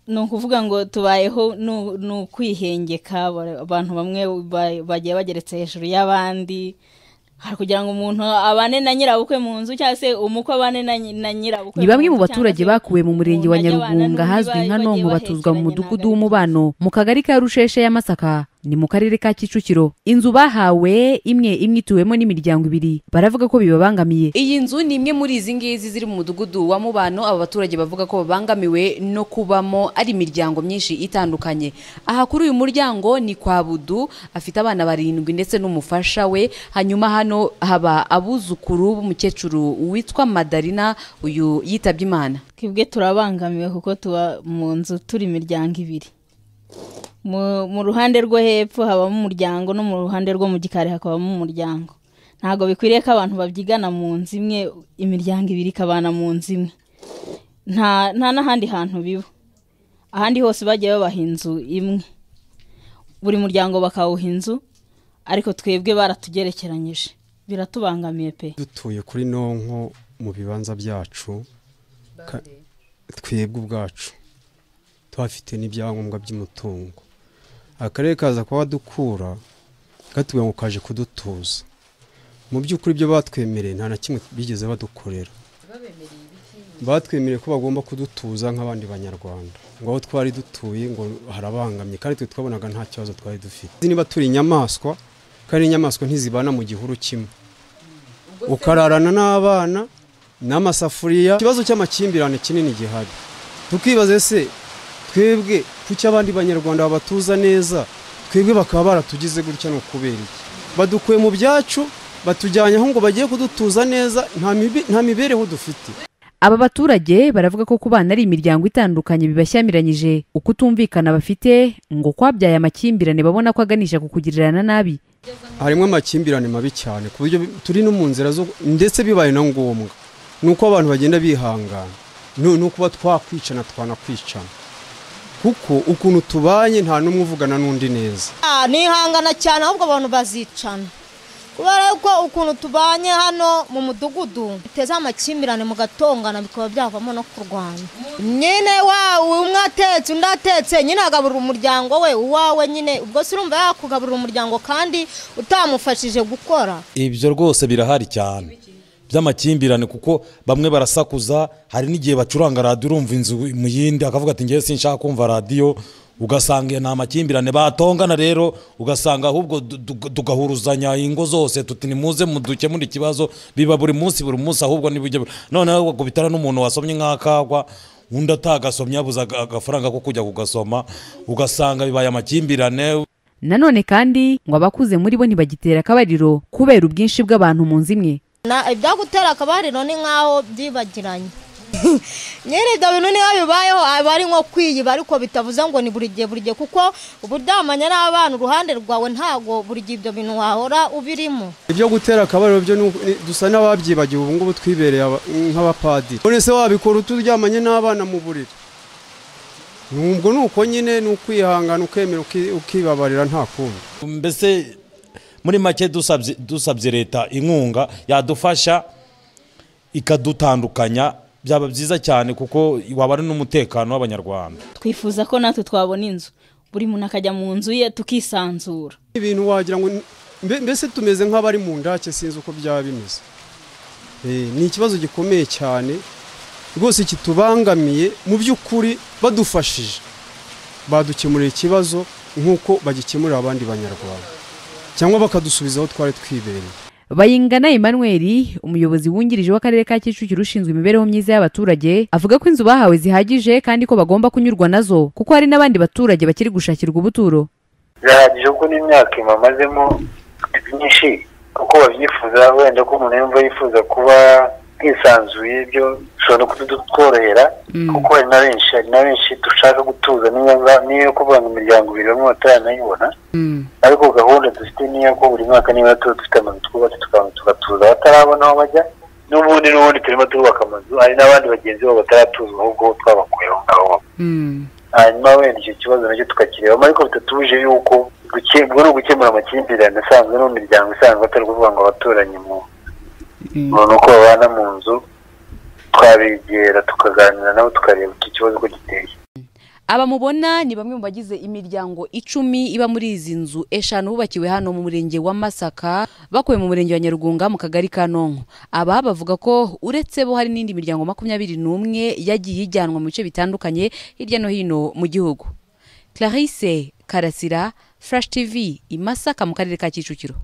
Ni ukuvuga ngo tubayeho ni ukwihengeka, abantu bamwe bagiye bageretse hejuru y'abandi. Hari kugira ngo umuntu abane na nyirabukwe mu nzu cyangwa se umukwe abane na nyirabukwe. Ni bamwe mu baturage bakuwe mu murenge wa Nyarugunga ahazwi nka Nonko, batuzwa mu mudugudu w'Umubano mu kagari ka Rusheshe ya Masaka, ni mu karere ka Kicukiro. Inzu bahawe imwe imwe ituwemo n'imiryango ibiri, baravuga ko bibabangamiye. Iyi nzu ni imwe muri izi ngizi ziri mu mudugudu wa Mubano. Aba baturage bavuga ko babangamiwe no kubamo ari imiryango myinshi itandukanye. Aha kuri uyu muryango ni kwa Budu, afite abana 7 ndetse n'umufasha we. Hanyuma hano haba abuzukuru b'umukecuru witwa Madarina, uyu yitabye Imana. Twebwe turabangamiwe kuko tuba mu nzu turi imiryango ibiri. Mu ruhande rwo hepfo habamo umuryango, no mu ruhande rwo mu gikari hakabamo umuryango. Ntabwo bikwiriye ko abantu babyigana mu nzu imwe, imiryango ibiri ikabana mu nzu imwe. Nta n'ahandi hantu biba. Ahandi hose bagiye babaha inzu imwe, buri muryango bakawuha inzu, ariko twebwe baratugerekeranyije, biratubangamiye pe. Dutuye kuri Nonko mu bibanza byacu, twebwe ubwacu tuhafite n'ibyangombwa by'umutungo. Akarere kaza kuba dukura katubwira ngo kaje kudutuza. Mu by'ukuri ibyo batwemereye nta na kimwe bigeze badukorera. Batwemereye ko bagomba kudutuza nk'abandi banyarwanda, ngo aho twari dutuye ngo harabangamye, kandi twe twabonaga nta kibazo twari dufite. Niba turi inyamaswa, kandi inyamaswa ntizibana mu gihuru kimwe, ukararana n'abana n'amasafuriya. Ikibazo cy'amakimbirane kinini gihari, tukibaze se twebwe kuki abandi banyarwanda babatuza neza, twebwe bakaba baratugize gutya? No kubera iki badukuye mu byacu batujyanye aho ngo bagiye kudutuza neza, nta mibereho dufite. Aba baturage baravuga ko kubana ari imiryango itandukanye bibashyamiranyije, ukutumvikana bafite ngo kwabyaye amakimbirane babona ko aganisha ku kugirirana nabi. Harimo amakimbirane mabi cyane ku buryo turi no mu nzira zo, ndetse bibaye na ngombwa nuko abantu bagenda bihangana, no kuba twakwicana twanakwicana, kuko ukuntu tubanye nta n'umwe uvugana n'undi neza. Nihangana cyane ahubwo abantu bazicana, kubera ko ukuntu tubanye hano mu mudugudu biteza amakimbirane, mugatongana bikaba byavamo no kurwana. Nyine wawe umwe atetse undi atetse, nyine agaburira umuryango we uwawe nyine, ubwo se urumva yakugaburira umuryango kandi utamufashije gukora. Ibyo rwose birahari cyane by'amakimbirane, kuko bamwe barasakuza, hari n'igihe bacuranga radiyo urumva inzu mu yindi akavuga ati ngewe sinshaka kumva radiyo, ugasanga ni amakimbirane batongana. Rero ugasanga ahubwo tugahuruzanya ingo zose tuti nimuze mudukemure ikibazo, biba buri munsi buri munsi. Ahubwo nibujye noneho gubitara n'umuntu wasomye nk'akagwa, undi atagasomye yabuze agafaranga ko kujya kugasoma, ugasanga bibaye amakimbirane. Nanone kandi ngo abakuze muri bo ntibagitera akabariro kubera ubwinshi bw'abantu mu nzu imwe. Ibyo gutera akabariro ni nk'aho byibagiranye. Nyine ibyo bintu niyo bibayeho aba ari nko kwiyiba, ariko bitavuze ngo ni buri gihe buri gihe, kuko uburyamanye n'abana uruhande rwawe ntago buri gihe ibyo bintu wahora ubirimo. Ibyo gutera akabariro byo dusa n'ababyibagiwe ubu ngubu, twibereye nk'abapadiri. None se wabikora uturyamanye n'abana mu buriri? Nubwo nuko nyine ni ukwihangana, ukemera ukibabarira, nta kundi. Mbese muri make dusabye leta inkunga yadufasha ikadutandukanya, byaba byiza cyane, kuko waba ari n'umutekano w'abanyarwanda. Twifuza ko natwe twabona inzu, buri muntu akajya mu nzu ye tukisanzura. Ibintu wagira ngo mbese tumeze nk'abari mu ndake, sinzi uko byaba bimeze. Ni ikibazo gikomeye cyane rwose kitubangamiye. Mu by'ukuri badufashije badukemurira ikibazo nk'uko bagikemurira abandi banyarwanda, cyangwa bakadusubiza aho twari twibereye. Bayingana Emmanuel, umuyobozi wungirije w'akarere ka Kicukiro ushinzwe imibereho myiza y'abaturage, avuga ko inzu bahawe zihagije kandi ko bagomba kunyurwa nazo, kuko hari n'abandi baturage bakiri gushakirwa ubuturo. Zirahagije kuko n'imyaka imamazemo myinshi, kuko babyifuza, wenda ko umuntu yumva yifuza kuba hisanzuye, ibyo bishobora kutworohera, kuko hari na benshi dushaka gutuza, niyo kuvuga ngo imiryango ibiri bamwe bataranayibona. Ariko gahunda dufite niyo ko buri mwaka niba tuba dufite amazu twubatse tugatuza abatarabona aho bajya, n'ubundi turimo turubaka amazu, hari n'abandi bagenzi babo bataratuzwa ahubwo twabakuye aho ngaho. Hanyuma wenda icyo kibazo nacyo tukakirebamo, ariko bitatuje yuko ubwo ni ugukemura amakimbirane asanzwe no mu miryango isanzwe, atari ukuvuga ngo abaturanyi mu uko babana mu nzu, twabegera tukaganira nabo tukareba iki kibazo uko giteye. Aba mubona ni bamwe mu bagize imiryango 10 iba muri izi nzu 5 bubakiwe hano mu murenge wa Masaka, bakuwe mu murenge wa Nyarugunga mu kagari ka Nonko. Aba bavuga ko uretse bo hari n'indi miryango 21 yagiye ijyanwa mu bice bitandukanye hirya no hino mu gihugu. Clarisse Karasira, Flash TV, i Masaka mu karere ka Kicukiro.